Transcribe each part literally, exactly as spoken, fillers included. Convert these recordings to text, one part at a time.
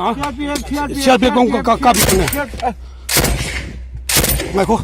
Ha? Siat bia kong ka ka bi ne. Ngai ko.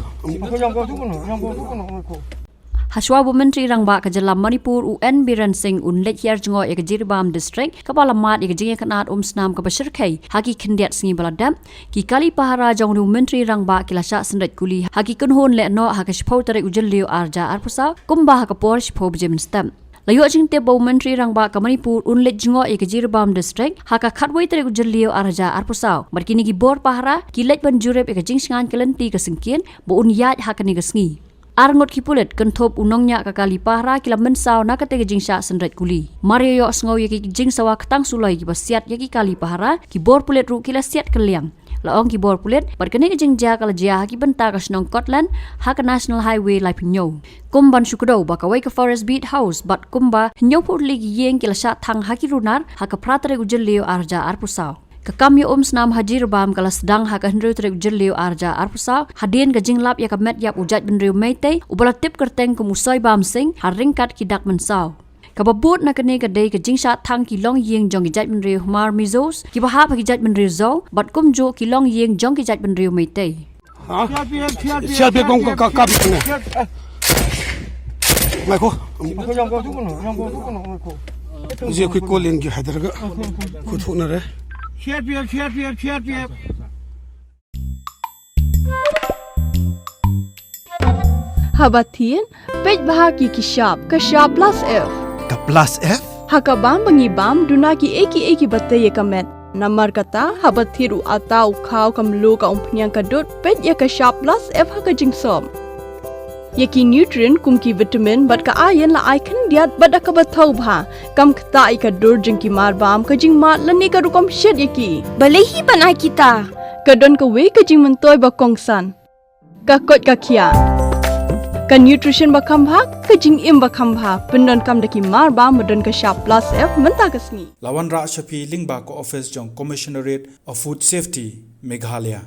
Hashwa ba u Myntri Rangbah ka jylla Manipur u N Biren Singh un leit hiar jngoh ïa ka Jiribam District kaba la mad ïa ka jingïakynad umsnam kaba shyrkhei ha ki khyndiat sngi ba la dep, ki kali pahara jong u Myntri Rangbah ki la shah synreit kuli ha ki kynhun lehnoh ha ka shiphew tarik u Jylliew ar hajar arphew saw kumba ha ka por shiphew baje mynstep. La ïoh jingtip ba u Myntri Rangbah ka Manipur un leit jngoh ïa ka Jiribam District ha ka khatwei tarik u Jylliew ar hajar arphew saw. Bad kine ki bor pahara ki leit ban jurip ïa ka jingshngaiñ ka lynti ka syngkien ba un ïaid ha kane ka sngi. Ar ngut ki pulit kynthup u nongñiah ka kali pahara ki la mynsaw na katei ka jingshah synreit kuli. Mar ïa ïohsngew ïa ki jingsawa ktang suloi kiba siat ïa ki kali pahara, ki bor pulit ruh ki la siat kylliang. La ong ki bor pulit, bad kane ka jingjia ka la jia ha ki bynta ka shnong Kotland ha ka National Highway laiphew hynñiew. Kum ban shu kdew ba kawei ka Forest Beat House bad kumba hynñiewphew tylli ki ïing ki la shah thang ha ki runar ha ka phra tarik u Jylliew ar hajar arphew saw. Ka kam ïa umsnam ha Jiribam ka la sdang ha ka hynriew tarik u Jylliew ar hajar arphew saw hadien ka jinglap ïa ka met ïap u jaitbynriew Meitei uba la tip kyrteng kum u Soibam Singh ha ryngkat ki dak mynsaw. Kaba bud na kane ka dei ka jingshah thang ki longïing jong ki jaitbynriew Hmar Mizos kiba hap ha ki jaitbynriew Zo bad kumjuh ki longïing jong ki jaitbynriew Meitei. Ha? Siat bia kong ka ka bi ne. Ngai ko. Zia kui ko lin ki hadar ga. Ku thu na re. Haba thied, peit bha ki ki shap, ka shap plus F. Ka plus F? Ha ka bam ba ngi bam, duna ki ei ki ei kiba tei ïa ka met. Namar kata, haba thied u atta u khaw ka mluh ka umphniang ka dud, peit ïa ka shap plus F ha ka jingsop. Ïa ki nutrient kum ki vitamin bad ka iron la ai khyndiat bad da kaba thaw bha. Kam ktah ïa ka dur jong ki mar bam, ka jingmad lane ka rukom shet ïa ki. Balei hi ban ai kita? Ka don kawei ka jingmyntoi ba kongsan. Ka koit ka khiah. Ka nutrition ba kham bha, ka jingim ba kham bha. Pyndonkam da ki mar bam ba don ka shap plus F mynta ka sngi. La wanrah sha phi lyngba ka office jong Commissionerate of Food Safety, Meghalaya.